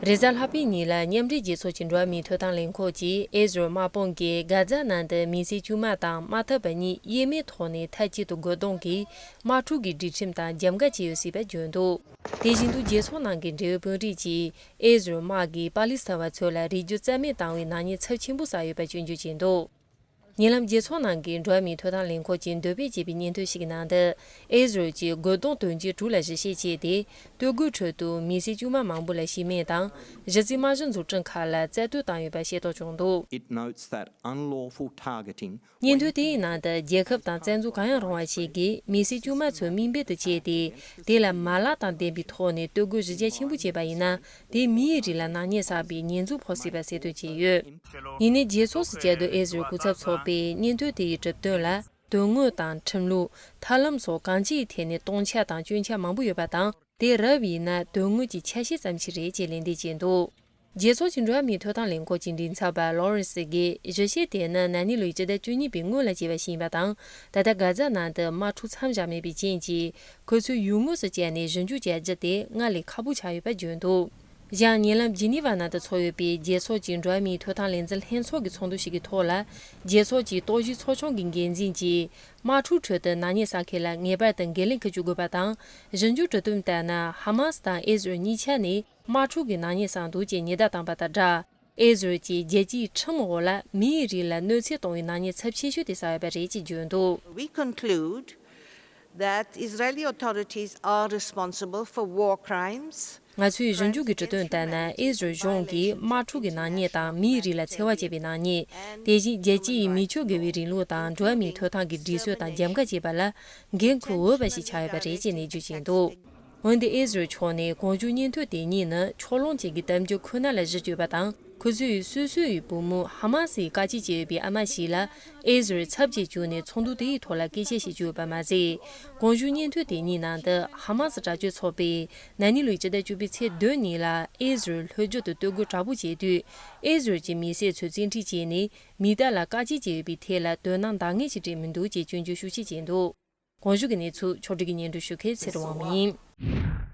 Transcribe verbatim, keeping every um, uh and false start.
རེས་གཟའ་ལྷག་པའི་ཉིན་ལ་མཉམ་འབྲེལ་རྒྱལ་ཚོགས་ཀྱི་འགྲོ་བ་མིའི་ཐོབ་ཐང་ལས་ཁུངས་ཀྱིས་ཨི་ཟི་རལ་དམག་དཔུང་གིས་གྷ་ཛ་ནང་དུ་མི་སེར་དཀྱུས་མ་དང་དམག་འཐབ་པ་གཉིས་དབྱེར་མེད་ཐོག་ནས་མཐའ་གཅིག་ཏུ་རྒོལ་རྡུང་གིས་དམག་འཁྲུག་གི་སྒྲིག་ཁྲིམས་དང་རྒྱབ་འགལ་བྱས་ཡོད་སྲིད་པ་བརྗོད་འདུག་དེ་བཞིན་དུ་རྒྱལ་ཚོགས་ནང་གི་འབྲེལ་ཡོད་དཔོན་རིགས་ཀྱིས་ཨི་ཟི་རལ་དམག་གིས་པ་ལི་སི་ཐན་བ་ཚོ་ལ་རིགས་རྒྱུད་རྩ་མེད་བཏང་བའི་ནག་ཉེས་ཚབས་ཆེན་པོ་བསགས་ཡོད་པ་སྐྱོན་བརྗོད་བྱས་འདུག་ཉེ་ལམ་རྒྱལ་ཚོགས་ནང་གི་འགྲོ་བ་མིའི་ཐོབ་ཐང་ལས་ཁུངས་ཀྱིས་འདོན་སྤེལ་བྱས་པའི་སྙན་ཐོ་ཞིག་གི་ནང་དུ། ཨི་ཟི་རལ་གྱིས་རྒོལ་རྡུང་དོན་རྐྱེན་དྲུག་ལ་ཞིབ་བཤེར་བྱས་ཏེ། སྟོད་གོས་ཁྲོད་དུ་མི་སེར་དཀྱུས་མ་མང་པོ་ལ་ཤི་རྨས་དང་། གཞི་རྩའི་དམག་གཞི་འཛུགས་སྐྲུན་ཁག་ལ་རྩ་གཏོར་བཏང་ཡོད་པ་ཤེས་རྟོགས་བྱུང་འདུག It notes that unlawful targeting སྙན་ཐོ་དེའི་ནང་དུ། རྒྱལ་ཁབ་དང་བཙན་འཛུལ་གང་ཡང་རུང་བ་ཞིག་གིས་མི་སེར་དཀྱུས་མ་ཚོ་དམིགས་འབེན་དུ་བྱས་ཏེ། དེ་ལ་མ་ལག་དང་ལྡན་པའི་ཐོག་ནས་སྟོད་གོས་གཞི་རྒྱ་ཆེན་པོ་བྱས་པ་ཡིན་ན། དེས་མིའི་རིགས་ལ་ནག་ཉེས་བསགས་པའི་ཉེས་འཛུགས་ཕོག་སྲིད་པ་གསལ་སྟོན་བྱས་ཡོད། ཡིན་ནའི་རྒྱལ་ཚོགས་སུ་བཅའ་སྡོད་ཨི་ཟི་རལ་སྐུ་ཚབ་ཚོགས་པས་སྙན་ཐོ་དེ་ཡི་གྲུབ་དོན་ལ། དོན་དངོས་དང་ཁྲིམས་ལུགས། ཐབས་ལམ་སོགས་གང་ཅིའི་ཐད་ནས་སྟོང་ཆ་དང་སྐྱོན་ཆ་མང་པོ་ཡོད་པ་དང་། དེ་རབ་ཡིན་ན་དོན་དངོས་ཀྱི་ཆ་ཤས་ཙམ་ཞིག་རེད་ཅེས་ལན་འདེབས་བྱས་འདུག་རྒྱལ་ཚོགས་ཀྱི་འགྲོ་བ་མིའི་ཐོབ་ཐང་ལས་ཁུངས་ཀྱི་མགྲིན་ཚབ་པ་ལོ་རེན་སི་གིས། ཞིབ་བཤེར་དེ་ནི་ན་ནིང་ལོའི་སྤྱི་ཟླ་བཅུ་གཉིས་པའི་སྔོན་ལ་བྱས་པ་ཞིག་ཡིན་པ་དང་། ད་ལྟ་གྷ་ཛ་ནང་དུ་དམག་འཁྲུག་མཚམས་བཞག་མེད་པའི་རྐྱེན་གྱིས། ཁོ་ཚོས་ཡུལ་དངོས་སུ་བསྐྱལ་ནས་ཞིབ་འཇུག་བྱ་རྒྱུ་དེ་སྔར་ལས་ཁག་པོ་ཆགས་ཡོད་པ་བརྗོད་འདུག་གཞན། ཉེ་ལམ་ཇི་ནི་ཝ་ནང་དུ་འཚོགས་ཡོད་པའི་རྒྱལ་ཚོགས་ཀྱི་འགྲོ་བ་མིའི་ཐོབ་ཐང་ལས་འཛིན་ལྷན་ཚོགས་ཀྱི་ཚོགས་འདུ་ཞིག་གི་ཐོག་ལ། རྒྱལ་ཚོགས་ཀྱི་རྟོག་ཞིབ་ཚོགས་ཆུང་གི་འགན་འཛིན་གྱིས། དམག་འཁྲུག་ཁྲོད་དུ་ནག་ཉེས་བསགས་མཁན་ལ་ངེས་པར་དུ་འགན་ལེན་འཁུར་རྒྱུ་དགོས་པ་དང་། ཞིབ་འཇུག་གྲུབ་དོན་ལྟར་ན། ཧ་མ་སི་དང་ཨི་ཟི་རལ་གཉིས་ཆ་ནས་དམག་འཁྲུག་གི་ནག་ཉེས་བསགས་འདུག་ཅེས་ཉེས་བརྡ་བཏང་པ་དང་སྦྲགས། ཨི་ཟི་རལ་གྱིས་རྒྱལ་སྤྱིའི་ཁྲིམས་འོག་ལ་མིའི་རིགས་ལ་གནོད་འཚེ་གཏོང་བའི་ནག་ཉེས་ཚབས་ཆེ་ཤོས་དེ་བསགས་ཡོད་པ་རེད་ཅེས་བརྗོད་འདུག We conclude that Israeli authorities are responsible for war crimes. ང་ཚོས་ཞིབ་འཇུག་གི་གྲུབ་དོན་ལྟར་ན། ཨི་ཟི་རལ་གཞུང་གིས་དམག་འཁྲུག་གི་ནག་ཉེས་དང་། མིའི་རིགས་ལ་འཚེ་བ་བྱེད་པའི་ནག་ཉེས། དེ་བཞིན་རྒྱལ་སྤྱིའི་མི་ཆོས་དགེ་བའི་རིང་ལུགས་དང་འགྲོ་བ་མིའི་ཐོབ་ཐང་གི་སྒྲིག་སྲོལ་དང་རྒྱབ་འགལ་བྱས་པ་ལ་འགན་འཁུར་འོས་པ་ཞིག་ཆགས་ཡོད་པ་རེད་ཅེས་ནན་བརྗོད་བྱས་འདུག་འོན་ཏེ་ཨི་ཟི་རལ་ཕྱོགས་ནས་གོང་ཞུས་སྙན་ཐོ་དེ་གཉིས་ནི་ཕྱོགས་ལྷུང་ཅན་གྱི་གཏམ་རྒྱུད་ཁོ་ན་ལ་གཞི་བཅོལ་བ་དང་། ཁོ་ཚོས་སོ་སོའི་བུ་མོ་ཧ་མ་སིའི་བཀག་སྐྱིལ་བྱས་ཡོད་པའི་ཨ་མ་ཞིག་ལ་ཨི་ཟི་རལ་ཚབ་བྱེད་བཅུག་ནས་ཚོགས་འདུ་དེའི་ཐོག་ལ་སྐད་ཆ་བཤད་བཅུག་ཡོད་པ་མ་ཟད། གོང་ཞུས་སྙན་ཐོ་དེ་གཉིས་ནང་དུ། ཧ་མ་སི་དྲག་སྤྱོད་ཚོགས་པས་ན་ནིང་ལོའི་སྤྱི་ཟླ་བཅུ་པའི་ཚེས་བདུན་ཉིན་ལ་ཨི་ཟི་རལ་ལྷོ་རྒྱུད་དུ་སྟོད་གོས་དྲག་པོ་བྱས་དུས། ཨི་ཟི་རལ་གྱི་མི་སེར་ཚོས་བཙན་ཁྲིད་བྱས་ནས་མི་དག་ལ་བཀག་སྐྱིལ་བྱས་ཡོད་པའི་ཐད་ལ་དོ་སྣང་འདང་ངེས་ཤིག་སྤྲད་མི་འདུག་ཅེས་སྐྱོན་བརྗོད་ཤུགས་ཆེ་བྱས་འདུག་གོང་ཞུས་ཀྱི་གནས་ཚུལ་ཕྱོགས་སྒྲིག་གིས་སྙན་སྒྲོན་ཞུ་མཁན་ཚེ་རིང་དབང་མོ་ཡིན།